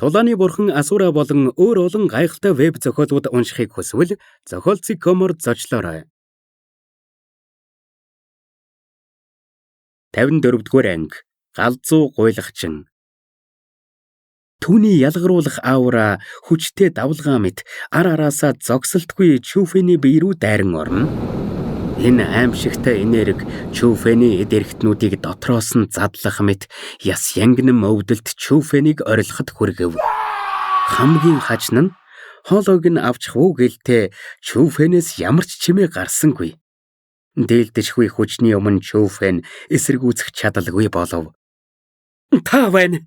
Тулааны бурхан Асура болон өөр олон гайхалтай веб зохиолууд уншихыг хүсвэл зохиолцэг.com-оор зочлоорой. 54-р анги. Галзуу гуйлагчин. Түүний ялгаруулах аура хүчтэй давлгаа мэт ар араасаа зогсолтгүй Чүфэний бие рүү дайран орно. Энэ аимшигтай энерги Чүфэний эд эрхтнүүдийг дотроос нь задлах мэт яс янгинан өвдөлт Чүфэнийг орилоход хүргэв. Хамгийн хачин нь хоолойг нь авчих уу гэлтэй Чүфэнээс ямар ч чимээ гарсангүй. Дээлдэшгүй хүчний өмнө Чүфэн эсэргүүцэх чадалгүй болов. Та байна.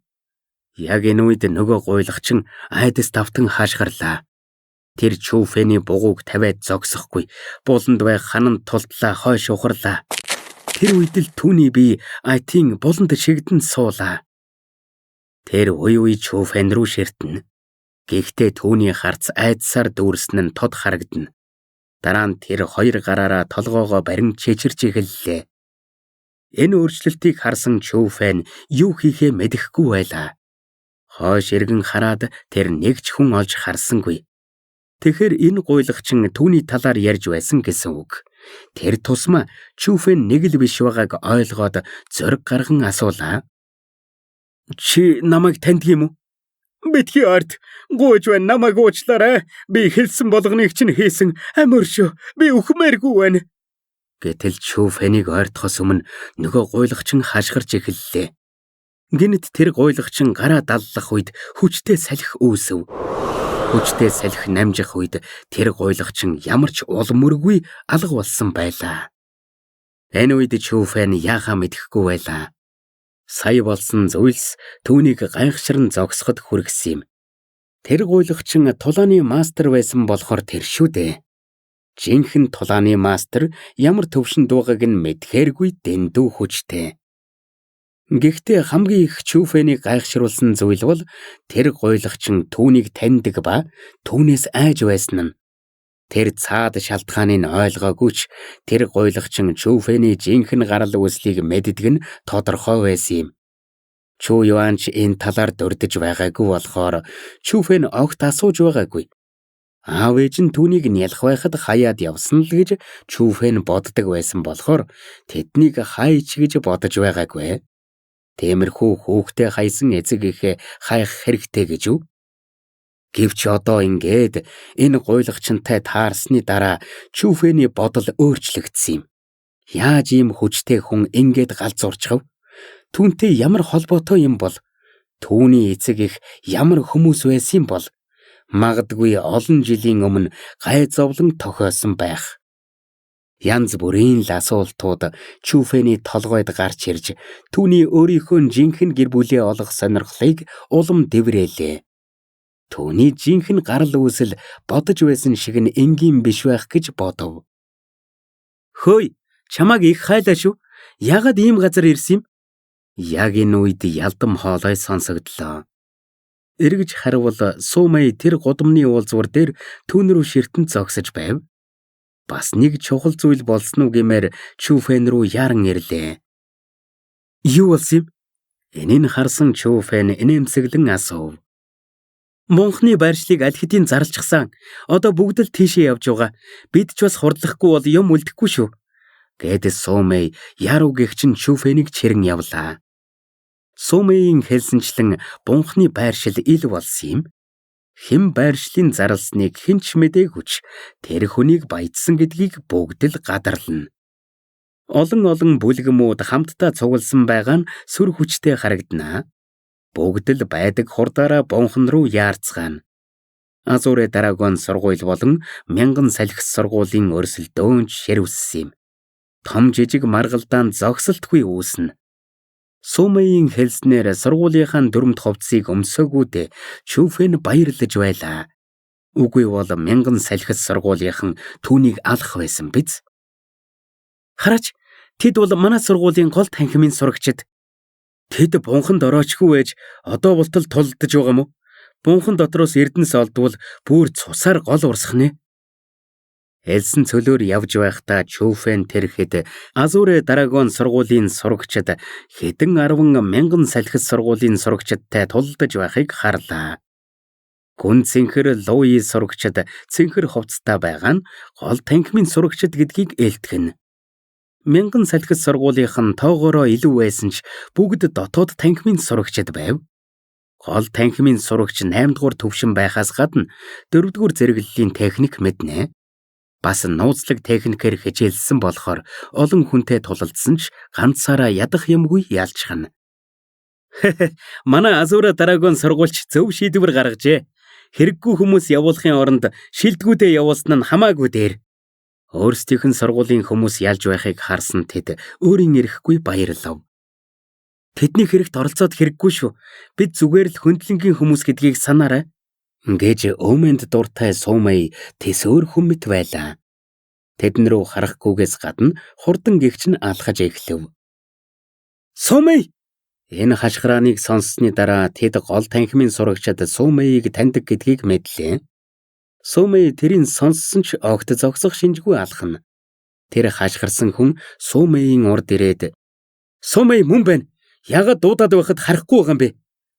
Яг энэ үед нөгөө гуйлагчин айдас давтан хаашгарлаа. Тэр Чүфэний бугууг тавиад зогсохгүй. Буланд байх ханан тултлаа хойш ухарлаа. Тэр үед л түүний бие айтын буланд шигдэн суулаа. Тэр үе үе Чүфэн рүү ширтэнэ. Гэхдээ түүний харц айдсаар дүүрсэн нь тод харагдана. Дараа нь тэр хоёр гараараа толгоогоо барин чичирч эхэллээ. Энэ өөрчлөлтийг харсан Чүфэн юу хийхээ мэдэхгүй байлаа. Хойш эргэн хараад тэр нэг ч хүн олж харсангүй. Тэгэхээр энэ гуйлагчин түүний талаар ярьж байсан гэсэн үг. Тэр тусмаа Чүфэн нэг л биш байгааг ойлгоод зориг гарган асуулаа. Чи намайг таньдаг юм уу? Битгий ойрт. Гуйж байна, намайг уучлаарай. Би хэлсэн болгоныг чинь хийсэн. Амь өршөө. Би үхмээргүй байна. Гэтэл Чүфэнийг ойртохоос өмнө нөгөө гуйлагчин хашгирч эхэллээ. Гэнэт тэр гуйлагчин гараа даллах үед хүчтэй салхи үүсэв. Хүчтэй салхи намжих үед тэр гуйлагчин ямар ч улам мөргүй алга болсон байлаа. Энэ үед Чүфэн яахаа мэдэхгүй байлаа. Сая болсон зүйлс түүнийг гайхшран зогсоход хүргэсэн юм. Тэр гуйлагчин тулааны мастер байсан болохоор тэр шүү дээ. Жинхэнэ тулааны мастер ямар төвшөнд дуугаг нь мэдхээргүй дэндүү хүчтэй. Гэхдээ хамгийн их Чүфэнийг гайхшруулсан зүйл бол тэр гуйлагчин түүнийг таньдаг ба түүнээс айж байсан нь. Тэр цаад шалтгааныг ойлгоогүй ч тэр гуйлагчин Чүфэний жинхэнэ гарал үүслийг мэддэг нь тодорхой байсан юм. Чү Юан ч энэ талаар дурдж байгаагүй болохоор Чүфэн огт асууж байгаагүй. Аав ээж нь түүнийг нялх байхад хаяад явсан л гэж Чүфэн боддог байсан болохоор тэднийг хайч гэж бодож байгаагүй. Тиймэрхүү хүүхдээ хайсан эцэг эхээ хайх хэрэгтэй гэж үү? Гэвч одоо ингээд энэ гуйлагчинтай таарсны дараа Чүфэний бодол өөрчлөгдсөн юм. Яаж ийм хүчтэй хүн ингээд галзуурчхав? Түүнтэй ямар холбоотой юм бол? Түүний эцэг эх ямар хүмүүс байсан юм бол? Магадгүй олон жилийн өмнө гай зовлон тохиосон байх. Янз бүрийн л асуултууд Чүфэний толгойд гарч ирж түүний өөрийнхөө жинхэнэ гэр бүлээ олох сонирхлыг улам дэврээлээ. Түүний жинхэнэ гарал үүсэл бодож байсан шиг нь энгийн биш байх гэж бодов. Хөөе, чамайг их хайлаа шүү. Яагаад ийм газар ирсэн юм? Яг энэ үед ялдам хоолой сонсогдлоо. Эргэж харвал Сумэй тэр гудамны уулзвар дээр түүн рүү ширтэн зогсож байв. Бас нэг чухал зүйл болсон уу гэмээр Чүфэн рүү яаран ирлээ. Юу болсон юм? Энийг харсан Чүфэн инээмсэглэн асуув. Мунхны байршлыг аль хэдийн зарлчихсан. Одоо бүгд л тийшээ явж байгаа. Бид ч бас хурдлахгүй бол юм үлдэхгүй шүү. Гэт Сумэй яруу гэгчин Чүфэнийг чирэн явлаа. Сумэйн хэлсэнчлэн бунхны байршил ил болсон юм. Хэн байршлын зарласныг хэн ч мдээгүй ч тэр хүнийг баядсан гэдгийг бүгд л гадарлана. Олон олон бүлгэмүүд хамтдаа цугласан байгаа нь сүр хүчтэй харагдана. Бүгд л байдаг хурдаараа бунхан руу яарцгаана. Азуре Драгон сургууль болон мянган салхи сургуулийн өрсөлдөөнч ширвэссэн юм. Том жижиг маргалдаан зогсолтгүй үүснэ. Сумэйн хэлснээр сургуулийнхаа дүрмт хувцсыг өмсөөгүйдээ Чүфэн баярлаж байлаа. Үгүй бол мянган салхи сургуулийнхан түүнийг алах байсан биз? Хараач, тэд бол манай сургуулийн гол танхимын сурагчид. Тэд бунханд ороочгүй байж одоо болтол тулдаж байгаа юм уу? Бунхан дотроос эрдэнэс олдвол бүр цусаар гол урсах нэ. Элсэн цөлөөр явж байхдаа Чүфэн тэрхэд Азуре Драгон сургуулийн сурагчид хэдэн арван мянган салхи сургуулийн сурагчидтай тулдаж байхыг харлаа. Гүн цэнхэр Луи сурагчид цэнхэр хувцастай байгаа нь гол танхимын сурагчид гэдгийг ээлтгэнэ. Мянган салхит сургуулийнхан тоогоороо илүү байсан ч бүгд дотоод танхимын сурагчид байв. Гол танхимын сурагч 8 дугаар түвшин байхаас гадна 4 дугаар зэрэглэлийн техник мэднэ. Бас нууцлаг техникээр хичээлсэн болохоор олон хүнтэй тулалдсан ч ганцаараа ядах юмгүй ялчхана. Манай Азура Драгон сургуульч зөв шийдвэр гаргажээ. Хэрэггүй хүмүүс явуулахын оронд шилдэгүүдээ явуулсан нь хамаагүй дээр. Өөрсдийнх нь сургуулийн хүмүүс ялж байхыг харсан тэд өөрийн эрэхгүй баярлав. Тэдний хэрэгт оролцоод хэрэггүй шүү. Бид зүгээр л хөндлөнгийн хүмүүс гэдгийг санаарай. Гэж Өмэнд дуртай Сумэй тэсөөр хүмэт байлаа. Тэдэн рүү харахгүйгээс гадна хурдан гэгч нь алхаж эхлэв. Сумэй! Энэ хашгирааныг сонссны дараа тэд гол танхимын сурагчид Сумэйг таньдаг гэдгийг мэдлээ. Сумэй тэрийг сонссон ч огт зогсох шинжгүй алхана. Тэр хашгирсан хүн Сумэйн урд ирээд "Сумэй мөн байна. Яагаад дуудаад байхад харахгүй байгаа юм бэ?"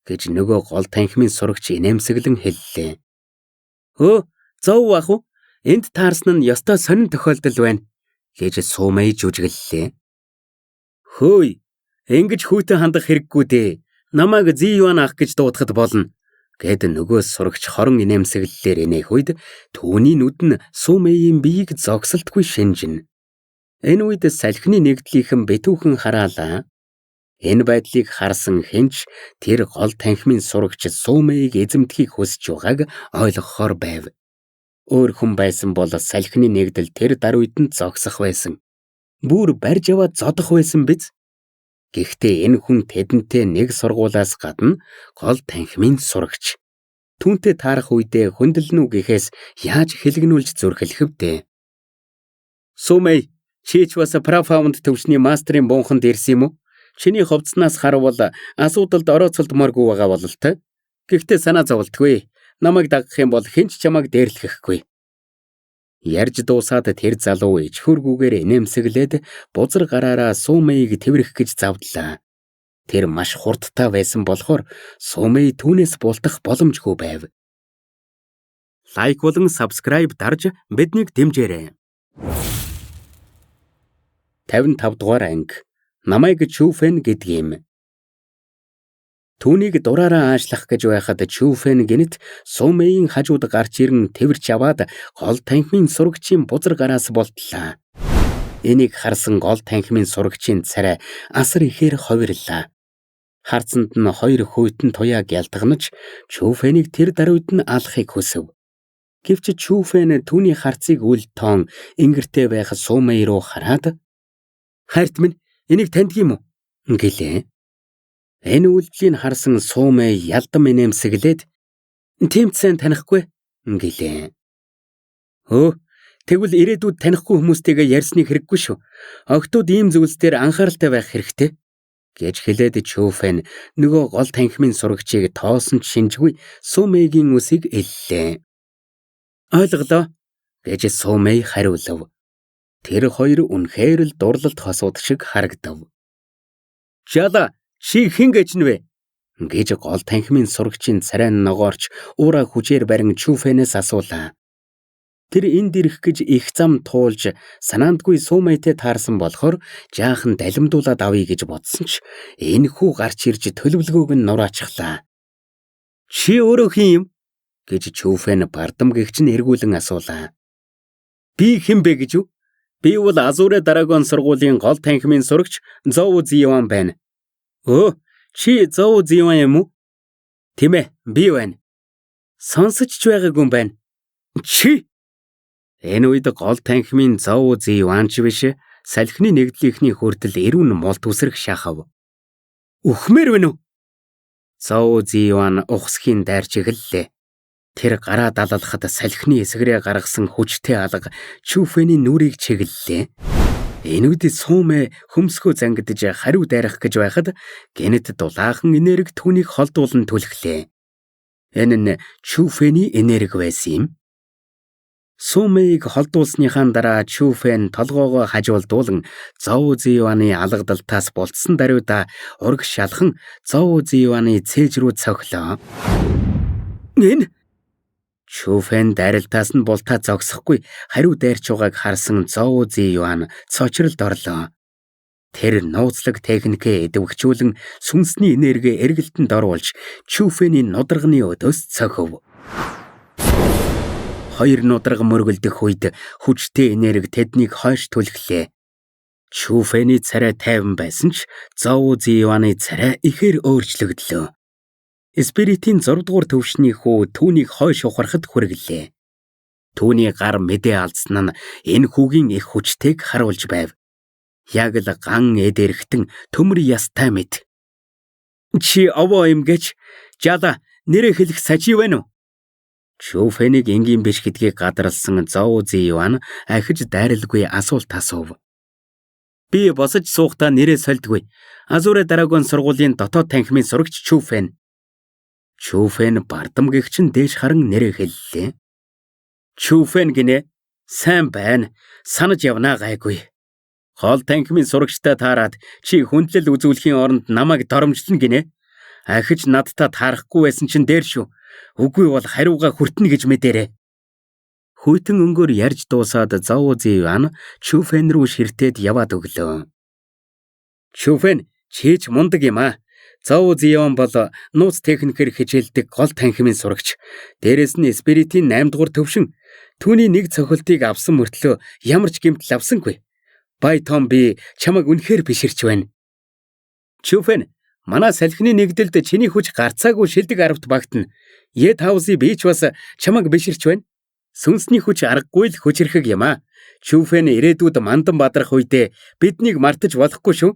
гэж нөгөө гол танхимын сурагч инээмсэглэн хэллээ. "Өө, зов бах уу? Энд таарсан нь ёстой сонин тохиолдол байна" гэж Сумэй жүжиглэлээ. "Хөөе, ингэж хүйтэн хандах хэрэггүй дээ. Намайг Зиюан ах гэж дуудахад болно" гэд нөгөө сурагч хорон инээмсэглэлээр инээх үед түүний нүд нь Сумэйн биеийг зогсолтгүй шинжинэ. Энэ үед салхины нэгдлийнхэн битүүхэн хараалаа. Энэ байдлыг харсан хэн ч тэр гол танхимын сурагч Сумэйг эзэмдэхийг хүсэж байгааг ойлгохоор байв. Өөр хүн байсан бол салхины нэгдэл тэр даруйд нь зогсох байсан. Бүр барьж аваад зодох байсан биз? Гэхдээ энэ хүн тэдэнтэй нэг сургуулиас гадна гол танхимын сурагч. Түүнтэй таарах үедээ хүндэлнэ үү гэхээс яаж хэлгэнүүлж зүрхлэх вдэ? Сумэй, чи ч бас Profound төвшний мастерын буунханд ирсэн юм уу? Чиний хувцснаас харвал асуудалд орооцолдмооргүй байгаа бололтой. Гэхдээ санаа зовлтгүй. Намайг дагах юм бол хэн ч чамайг дээрлэхгүй. Ярьж дуусаад тэр залуу ичхүүргүүгээр инээмсэглээд бузар гараараа Сумэйг тэврэх гэж завдлаа. Тэр маш хурдтай байсан болохоор Сумэй түүнээс бултах боломжгүй байв. Лайк болон subscribe дарж биднийг дэмжээрэй. 55 дугаар анги. Намайг Чүфэн гэдэг юм. Түүнийг дураараа аашлах гэж байхад Чүфэн гэнэт Сумэйн хажууд гарч ирэн тэвэрч аваад гол танхимын сурагчийн бузар гараас болтлаа. Энийг харсан гол танхимын сурагчийн царай асар ихээр ховирлаа. Харцанд нь хоёр хүйтэн туяаг ялтганаж Чүфэнийг тэр даруйд нь алахыг хүсэв. Гэвч Чүфэн түүний харцыг үл тоон ингэртэй байх Сумэй руу хараад "Хайрт минь, энийг таньдаг юм уу?" гэлээ. Энэ үйлдэлийг харсан Сумэй ялдам инээмсэглээд "Тийм ч сайн танихгүй" гэлээ. "Өө, тэгвэл ирээдүйд танихгүй хүмүүстэйгээ ярьсны хэрэггүй шүү. Охтууд ийм зүйлс дээр анхааралтай байх хэрэгтэй" гэж хэлээд Чүфэн нөгөө гол танхимын сурагчийг тоосон ч шинжгүй Сумэйгийн үсийг эллээ. "Ойлголоо" гэж Сумэй хариулав. Тэр хоёр үнэхээр л дурлалт хосууд шиг харагдав. "Жала, чи хэн гэж нь вэ?" гэж гол танхимын сурагчийн царай ногоорч уураа хүчээр барин Чүфэнээс асуулаа. Тэр энд ирэх гэж их зам туулж санаандгүй Сумэйтэй таарсан болохоор жаахан далимдуулаад авъя гэж бодсон ч энэ хүү гарч ирж төлөвлөгөөг нь нураачихлаа. "Чи өөрөө хэн юм?" гэж Чүфэн бардам гэгч нь эргүүлэн асуулаа. "Би хэн бэ гэж үү? Би бол Азуре Драгон сургуулийн гол танхимын сурагч Зоу Зиюан байна." "Өө, чи Зоу Зиюан юм уу?" "Тийм ээ, би байна." "Сонсож ч байгаагүй юм байна." "Чи?" Энэ үед гол танхимын Зоу Зиюан ч биш, салхины нэгдлийнхний хүртэл эрүүн мулт үсрэх шахав. "Үхмээр байна уу?" Зоу Зиюан ухсхийн дайрч эхэллээ. Тэр гараа далалхад салхины эсгэрээ гаргасан хүчтэй алга Чүфэний нүрийг чиглэлээ. Энэ үед Сумэ хөмсгөө зангидаж хариу дайрах гэж байхад гэнэт дулаахан энерги түүнийг холдуулан түлхлээ. Энэ нь Чүфэний энерги байсан юм. Сумэйг холдуулсныхаа дараа Чүфэн толгоогоо хажуулдуулан Зоу Зиюаны алгадалтаас болцсон даруйда ураг шалхан Зоу Зиюаны цээж рүү цохилоо. Энэ Чүфэн дайралтаас нь бултаа зогсохгүй хариу дайрч байгааг харсан Зоу Зиюан цочролд орлоо. Тэр нууцлаг техникээ эдвэхжүүлэн сүнсний энерги эргэлтэнд оруулж Чүфэний нударганы өдөөс цохив. Хоёр нударга мөргөлдөх үед хүчтэй энерги тэднийг хойш түлхлээ. Чүфэний царай тайван байсан ч Зоу Зиюаны царай ихээр өөрчлөгдлөө. Спиритийн 6 дугаар төвшний хүү түүнийг хойш ухрахад хүргэлээ. Түүний гар мэдээ алдсан нь энэ хүүгийн их хүчтэйг харуулж байв. Яг л ган эд эрэхтэн төмөр ястай мэт. Чи овоо юм гэж жала нэрээ хэлэх сажи байна уу? Чүфэнийг энгийн биш гэдгийг гадарласан Зоу Зиюан ахиж дайралгүй асуулт асуув. Би босож суухдаа нэрээ сольдгүй. Азура Драгон сургуулийн дотоод танхимын сурагч Чүфэн. Чүфэн бардам гэгч нь дээш харан нэрээ хэллээ. Чүфэн гинэ. Сайн байна. Санаж явнаа гайгүй. Гол танхимын сурагчтай таарад чи хүндлэл үзүүлэхийн оронд намайг доромжлно гинэ. Ахиж надтай таарахгүй байсан чинь дээр шүү. Үгүй бол хариугаа хүртэнэ гэж мэдэрээ. Хүйтэн өнгөөр ярьж дуусаад Зоу Зиюан Чүфэн рүү ширтээд яваад өглөө. Чүфэн чи ч мундаг юм аа. Зоу Зиюан бол нууц техникээр хичээлдэг гол танхимын сурагч. Дээрээс нь спиритийн 8 дугаар төвшин. Түүний нэг цохилтыг авсан мөртлөө ямар ч гэмтэл авсангүй. Бай том би чамайг үнэхээр биширч байна. Чүфэн манай салхины нэгдэлд чиний хүч гарцаагүй шилдэг аравт багтана. Е таусыг би ч бас чамайг биширч байна. Сүнсний хүч аргагүй л хүчирхэг юм аа. Чүфэн ирээдүйд мандан бадрах үедээ биднийг мартаж болохгүй шүү.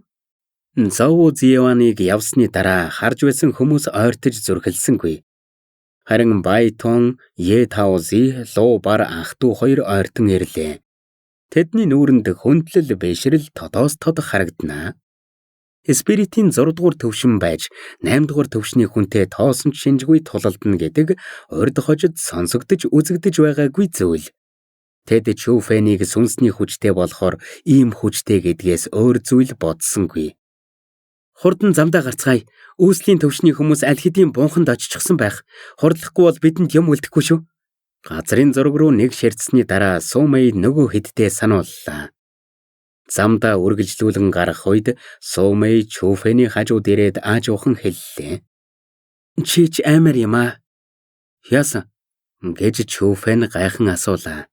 Зоу Зиюаныг явсны дараа харж байсан хүмүүс ойртож зүрхэлсэнгүй. Харин Байтон, Е Таози, Луу бар анх дүү хоёр ойртон ирлээ. Тэдний нүүрэнд хүндлэл бишрэл тодоос тод харагдана. Спиритийн 6 дугаар төвшин байж 8 дугаар төвшний хүнтэй тоосон ч шинжгүй тулалдана гэдэг урд хожид сонсогдож үзэгдэж байгаагүй зүйл. Тэд Чүфэнийг сүнсний хүчтэй болохоор ийм хүчтэй гэдгээс өөр зүйл бодсонгүй. Хурдан замдаа гарцгаая. Үүслийн төвшний хүмүүс аль хэдийн бунханд очихсон байх. Хурдлахгүй бол бидэнд юм үлдэхгүй шүү. Газрын зураг руу нэг ширтсэний дараа Сумэй нөгөө хэддээ санууллаа. Замдаа үргэлжлүүлэн гарах үед Сумэй Чүфэний хажууд ирээд аажуухан хэллээ. Чи ч аймар юм аа. Яасан? Гэж Чүфэн гайхан асуулаа.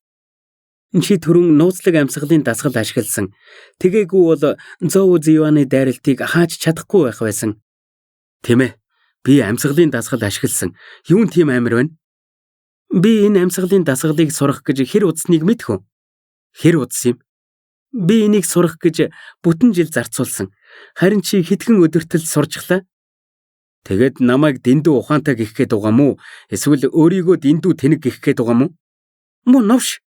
Чи түрүүн нууцлаг амьсгалын дасгал ашигласан. Тэгээгүй бол Зоу Зиюаны дайралтыг хааж чадахгүй байх байсан. Тийм ээ. Би амьсгалын дасгал ашигласан. Юун тийм аймар байна? Би энэ амьсгалын дасгалыг сурах гэж хэр удсныг мэдэх үү? Хэр удсан юм? Би энийг сурах гэж бүтэн жил зарцуулсан. Харин чи хэдхэн өдөртөл сурчглаа. Тэгэд намайг дэндүү ухаантай гэх гээд байгаа мүү? Эсвэл өөрийгөө дэндүү тэнэг гэх гээд байгаа мүү? Муу новш.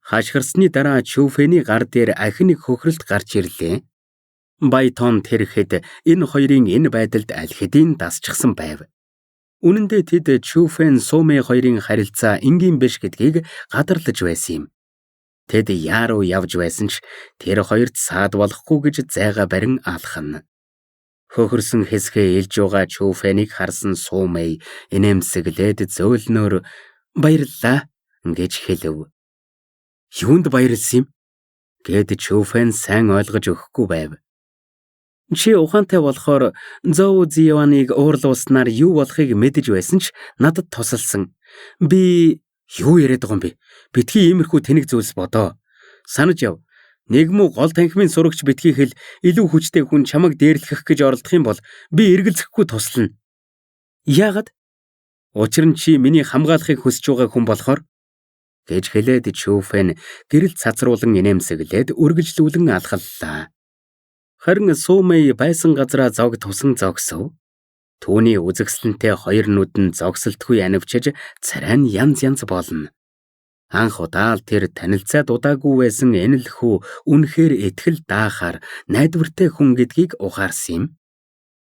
Хашгирсны дараа Чүфэний гар дээр ахин нэг хөхрөлт гарч ирлээ. Байтон тэрхэд энэ хоёрын энэ байдалд аль хэдийн дасчихсан байв. Үнэн дээр тэд Чүфэн Сумэ хоёрын харилцаа энгийн биш гэдгийг гадарлаж байсан юм. Тэд яаруу явж байсан ч тэр хоёрт саад болохгүй гэж зайгаа барин алхана. Хөхөрсөн хэсгээ илж байгаа Чүфэнийг харсан Сумэй инээмсэглээд зөөлнөөр баярлалаа гэж хэлв. Юунд баярлсан юм? Гэд Чүфэн сайн ойлгож өгөхгүй байв. Чи ухаантай болохоор Зоу Зиюаныг уурлуулснаар юу болохыг мэдэж байсан ч надад тусалсан. Би юу яриад байгаа юм бэ? Битгий иймэрхүү тэнэг зүйлс бодоо. Санаж яв. Нэг муу гол танхимын сурагч битгий хэл илүү хүчтэй хүн чамайг дээрлэхэх гэж оролдох юм бол би эргэлзэхгүй туслана. Яагаад? Учир нь чи миний хамгаалахыг хүсэж байгаа хүн болохоор гэж хэлээд Чүфэн гэрэл цацруулан инээмсэглээд үргэлжлүүлэн алхаллаа. Харин Сумэй байсан газраа зог тусан зогсов. Түүний үзэгсэлэнтэй хоёр нүд нь зогсолтгүй анивчиж царай нь янз янз болно. Анх удаа л тэр танилцаад удаагүй байсан энэ л хүү үнэхээр итгэл даахаар найдвартай хүн гэдгийг ухаарсан юм.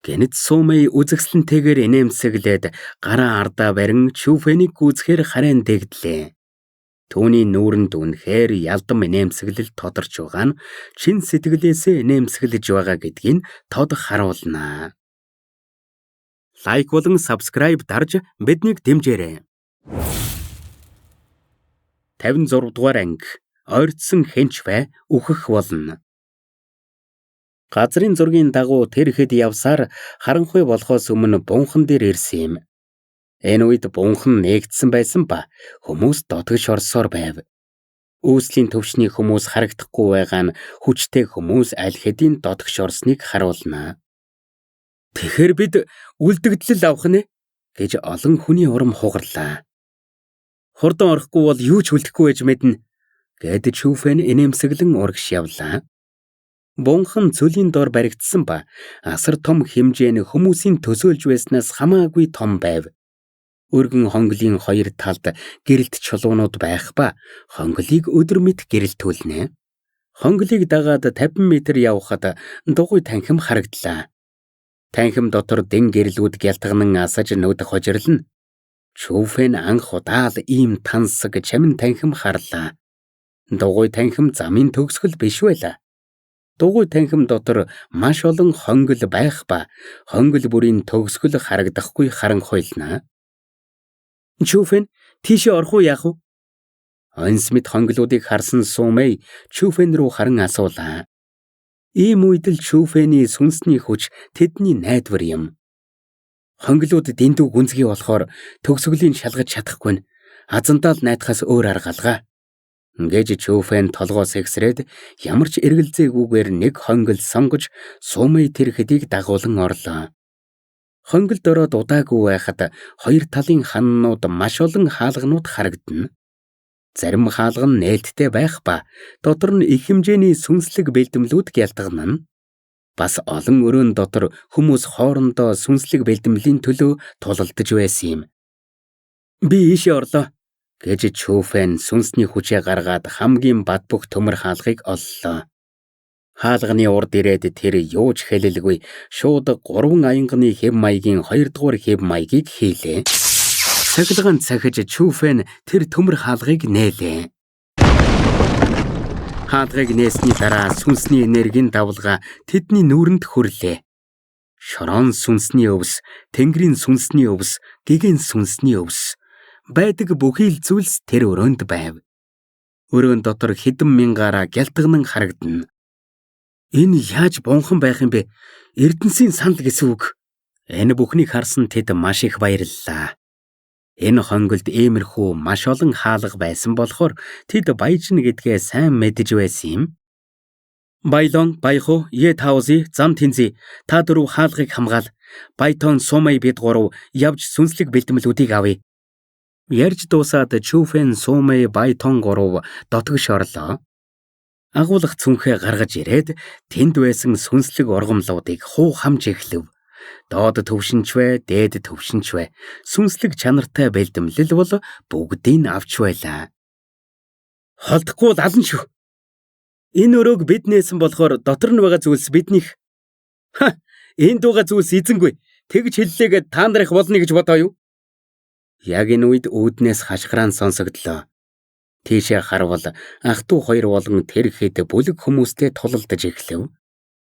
Гэнэт Сумэй үзэгсэлэнтэйгээр инээмсэглээд гараа ардаа барин Чүфэнийг гүйцэхээр харайн дэгдлээ. Түүний нүүрэнд үнэхээр ялдам инээмсэглэл тодорч байгаа нь чин сэтгэлээсээ инээмсэглэж байгаа гэдгийг тод харуулна. Лайк болон subscribe дарж биднийг дэмжээрэй. 56 дугаар анги. Ойртсон хэнч бай үхэх болно. Газрын зургийн дагуу тэр хэд явсаар харанхуй болохоос өмнө бунхан дээр ирсэн юм. Энэ үед бунхан нээгдсэн байсан ба хүмүүс дотгош орсоор байв. Үүслийн төвшний хүмүүс харагдахгүй байгаа нь хүчтэй хүмүүс аль хэдийн дотгош орсныг харуулна. Тэгэхээр бид үлдэгдэл авах нэ гэж олон хүний урам хугарлаа. Хурдан орохгүй бол юу ч үлдэхгүй байж мэднэ гэд Чүфэн инээмсэглэн урагш явлаа. Бунхан цөлийн дор баригдсан ба асар том хэмжээ нь хүмүүсийн төсөөлж байснаас хамаагүй том байв. Өргөн хонглын хоёр талд гэрэлт чулуунууд байх ба хонглыг өдөр мэт гэрэлтүүлнэ. Хонглыг дагаад 50 метр явхад дугуй танхим харагдлаа. Танхим дотор дэн гэрлүүд гялтганан асаж нүд хожирлна. Чүфэн анх удаа л ийм тансаг чамин танхим харлаа. Дугуй танхим замын төгсгөл биш байлаа. Дугуй танхим дотор маш олон хонгил байх ба хонгил бүрийн төгсгөл харагдахгүй харанхуйлна. Чүфэн тийшээ орох уу яах вэ? Онс мэт хонглуудыг харсан Сумэй Чүфэн рүү харан асуулаа. Ийм үед л Чүфэний сүнсний хүч тэдний найдвар юм. Хонглууд дэндүү гүнзгий болохоор төгсгөлийн шалгаж чадахгүй нь азандаа л найдахаас өөр арга алгаа. Ингэж Чүфэн толгоо сэгсрээд ямар ч эргэлзээгүйгээр нэг хонгил сонгож Сумэй тэр хэдийг дагуулan орлоо. Хонголд ороод удаагүй байхад хоёр талын ханнууд маш олон хаалганууд харагдана. Зарим хаалга нь нээлттэй байх ба дотор нь их хэмжээний сүнслэг бэлтгэлүүд гялтганана. Бас олон өрөөн дотор хүмүүс хоорондоо сүнслэг бэлтгэлийн төлөө тулалдаж байсан юм. Би ийшээ орлоо гэж Чүфэн сүнсний хүчээ гаргаад хамгийн бат бөх төмөр хаалгыг оллоо. Хаалганы урд ирээд тэр юу ч хэлэлгүй шууд 3 аянганы хэв маягийн 2 дугаар хэв маягийг хийлээ. Цахилгаан цахиж Чүфэн тэр төмөр хаалгыг нээлээ. Хаалгыг нээсний дараа сүнсний энергийн давлгаа тэдний нүүрэнд хөрлөө. Шорон сүнсний өвс, тэнгэрийн сүнсний өвс, гигэн сүнсний өвс байдаг бүхий л зүйлс тэр өрөөнд байв. Өрөөн дотор хэдэн мянгаараа гялтганан харагдана. Энэ яаж бунхан байх юм бэ? Эрдэнсийн санал гэсэн үг. Энэ бүхнийг харсан тэд маш их баярлалаа. Энэ хонголд иймэрхүү маш олон хаалга байсан болохоор тэд баяжна гэдгээ сайн мэдэж байсан юм. Баялон, Баяху, Е Таузи, Зам Тэнзи та дөрөв хаалгыг хамгаал. Байтон, Сумай бид гурав явж сүнслэг бэлтгэлүүдийг авъя. Ярьж дуусаад Чүфэн, Сумай, Байтон гурав дотгош орлоо. Агуулах цүнхээ гаргаж ирээд тэнд байсан сүнслэг ургамлуудыг хуу хамж эхлэв. Доод төвшинч вэ, дээд төвшинч вэ, сүнслэг чанартай бэлтгэлэл бол бүгдийг авч байлаа. Холдохгүй л ална шүү. Энэ өрөөг бид нээсэн болохоор дотор нь байгаа зүйлс биднийх. Ха, энд байгаа зүйлс эзэнгүй. Тэгж хэллээгээд та нарых болно гэж бодоо юу? Яг энэ үед үүднээс хашгираан сонсогдлоо. Тийшээ харвал ах トゥ хоёр болон тэр хэд бүлэг хүмүүстэй тулалдаж эхлэв.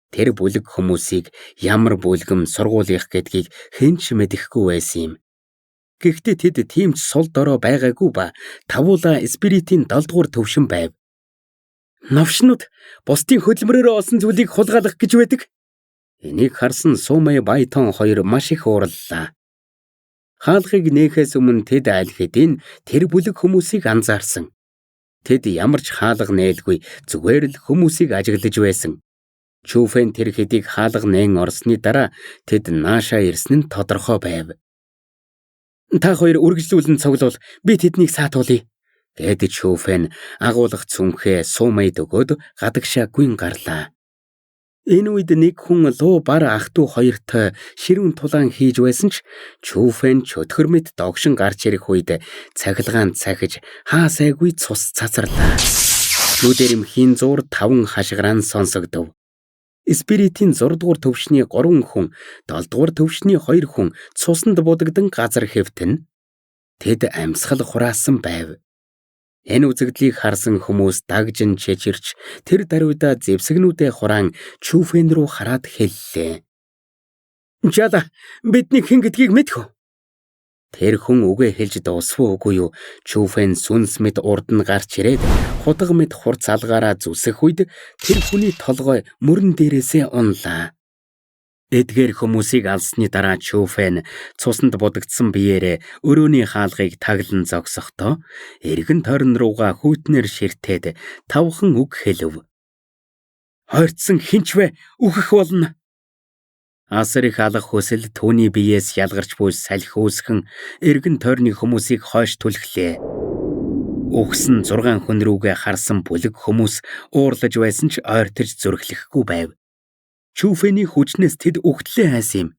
Тэр бүлэг хүмүүсийг ямар бүлгэм сургуулийнх гэдгийг хэн ч мэдэхгүй байсан юм. Гэхдээ тэд тийм ч сул дорой байгаагүй ба тавуулаа спиритийн 7 дугаар төвшин байв. Новшнууд бусдын хөдөлмөрөөрөө олсон зүйлийг хулгайлах гэж байдаг. Энийг харсан Сумай Байтон хоёр маш их уурлаа. Хаалгыг нээхээс өмнө тэд аль хэдийн тэр бүлэг хүмүүсийг анзаарсан. Тэд ямар ч хаалга нээлгүй зүгээр л хүмүүсийг ажиглаж байсан. Чүфэн тэр хэдийг хаалга нээн орсны дараа тэд наашаа ирсэн нь тодорхой байв. Та хоёр үргэлжлүүлэн цуглуул би тэднийг саатуулъя гэд Чүфэн агуулах цүнхээ Сумайд өгөөд гадагшаа гүн гарлаа. Энэ үед нэг хүн луу бар ах トゥ хоёртой ширүүн тулаан хийж байсан ч Чүфэн чөтгөр мэт догшин гарч ирэх үед цахилгаан цахиж хаа сайгүй цус цацарлаа. Нүдэрэмхийн зуур 5 хашгираан сонсогдов. Спиритийн 6 дугаар төвшний 3 хүн, 7 дугаар төвшний 2 хүн цуснд будагдан газар хэвтэн. Тэд амьсгал хураасан байв. Энэ үзэгдлийг харсан хүмүүс дагжин чичирч тэр даруйда зэвсэгнүүдээ хураан Чүфэн рүү хараад хэллээ. Жала, бидний хэн гэдгийг мэдэх үү? Тэр хүн үгээ хэлж дуусав уу үгүй юу? Чүфэн сүнс мэт урд нь гарч ирээд хутга мэт хурц алгаараа зүсэх үед тэр хүний толгой мөрөн дээрээсээ унлаа. Эдгээр хүмүүсийг алсны дараа Чүфэн цуснд будагдсан биеэрээ өрөөний хаалгыг таглан зогсохдоо эргэн тойрон руугаа хүйтнээр ширтээд тавхан үг хэлв. Хойртсон хинч вэ? Үхэх болно. Асар их алах хүсэл түүний биеэс ялгарч буй салхи үүсгэн эргэн тойрны хүмүүсийг хойш түлхлээ. Үхсэн 6 хүн рүүгээ харсан бүлэг хүмүүс уурлаж байсан ч ойртож зүрхлэхгүй байв. Чүфэний хүчнээс тэд үхтлээ айсан юм.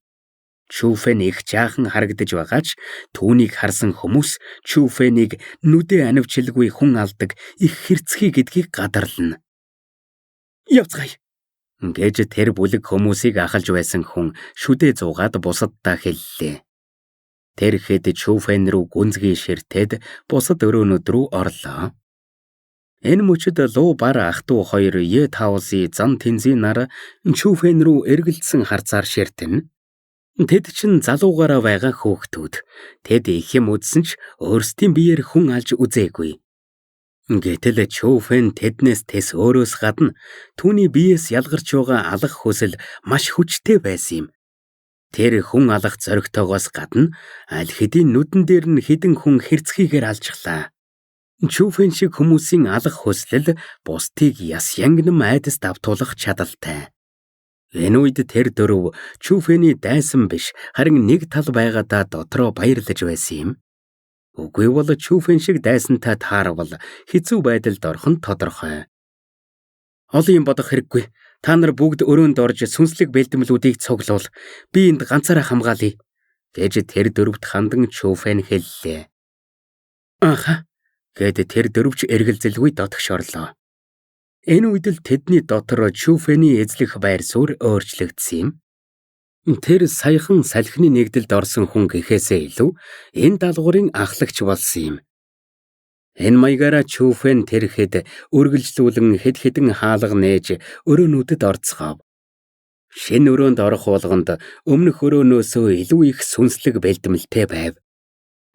Чүфэн их жаахан харагдаж байгаа ч түүнийг харсан хүмүүс Чүфэнийг нүдэ анивчилгүй хүн алдаг их хэрцгий гэдгийг гадарлана. Явцгаая гэж тэр бүлэг хүмүүсийг ахалж байсан хүн шүдээ зуугаад бусаддаа хэллээ. Тэр хэд Чүфэн рүү гүнзгий ширтээд бусад өрөөнүүд рүү орлоо. Энэ мөчид Луу бар ах トゥ хоёр Е Таоси зан тэнзийн нар Чүфэн рүү эргэлдсэн харцаар ширтэн. Тэд чинь залуугаараа байгаа хөөхтүүд. Тэд их юм үзсэн ч өөрсдийн биеэр хүн алж үзээгүй. Гэтэл Чүфэн тэднээс тэс өөрөөс гадна түүний биеэс ялгарч байгаа алах хүсэл маш хүчтэй байсан юм. Тэр хүн алах зоригтойгоос гадна аль хэдийн нүдэн дээр нь хэдэн хүн хэрцгийгээр алжглаа. Чүфэн шиг хүмүүсийн алах хүслэл бусдыг яс янгинам айдас давтуулах чадaltaй. Энэ үед тэр дөрөв Чүфэний дайсан биш харин нэг тал байгаадаа дотроо баярлаж байсан юм. Үгүй бол Чүфэн шиг дайсантай таарвал хэцүү байдалд орох нь тодорхой. Олон юм бодох хэрэггүй. Та нар бүгд өрөөнд орж сүнслэг бэлтгэлүүдийг цуглуул. Би энд ганцаараа хамгаалъя гэж тэр дөрөвт хандан Чүфэн хэллээ. Аха гэд тэр дөрвч эргэлзэлгүй дотгош орлоо. Энэ үед л тэдний дотор Чүфэний эзлэх байр суурь өөрчлөгдсөн юм. Тэр саяхан салхины нэгдэлд орсон хүн гэхээсээ илүү энэ даалгаврын ахлагч болсон юм. Энэ маягаараа Чүфэн тэр хэд үргэлжлүүлэн хэд хэдэн хаалга нээж өрөөнүүдэд орцгоов. Шинэ өрөөнд орох болгонд өмнөх өрөөнөөсөө илүү их сүнслэг бэлтгэлтэй байв.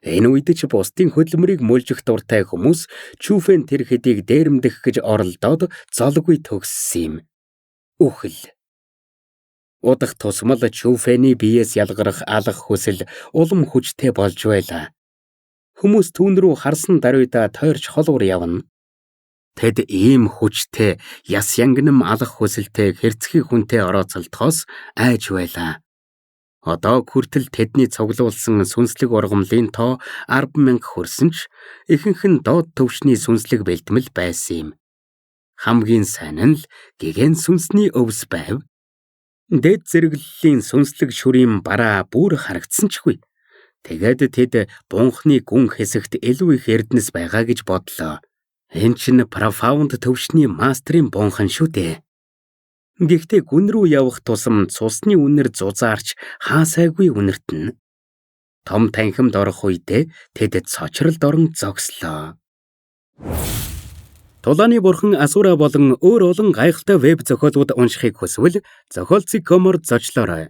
Энэ үед ч бусдын хөдөлмөрийг мөлжих дуртай хүмүүс Чүфэн тэр хэдийг дээрэмдэх гэж оролдоод золгүй төгссөн юм. Үхэл. Удах тусмал Чүфэний биеэс ялгарах алах хүсэл улам хүчтэй болж байлаа. Хүмүүс түүн рүү харсан даруйдаа тойрч холуур явна. Тэд ийм хүчтэй яс янгинам алах хүсэлтэй хэрцгий хүнтэй орооцолдохоос айж байлаа. Одоо хүртэл тэдний цуглуулсан сүнслэг ургамлын тоо 10,000 хүрсэн ч ихэнх нь доод түвшний сүнслэг бэлтгэл байсан юм. Хамгийн сайн нь л гэгэн сүнсний өвс байв. Дээд зэрэглэлийн сүнслэг шүрийн бараа бүр харагдсан ч үгүй. Тэгээд тэд бунхны гүн хэсэгт илүү их эрдэнэс байгаа гэж бодлоо. Энэ чинь profound төвшний мастрын бунхан шүү дээ. Гэхдээ гүн рүү явах тусам цусны үнэр зузаарч хаасайгүй үнэртэнэ. Том танхимд орох үедээ тэд цочролд орон зогслоо. Тулааны бурхан Асура болон өөр олон гайхалтай веб зохиолууд уншихыг хүсвэл зохиолцог.com-оор зочлоорой.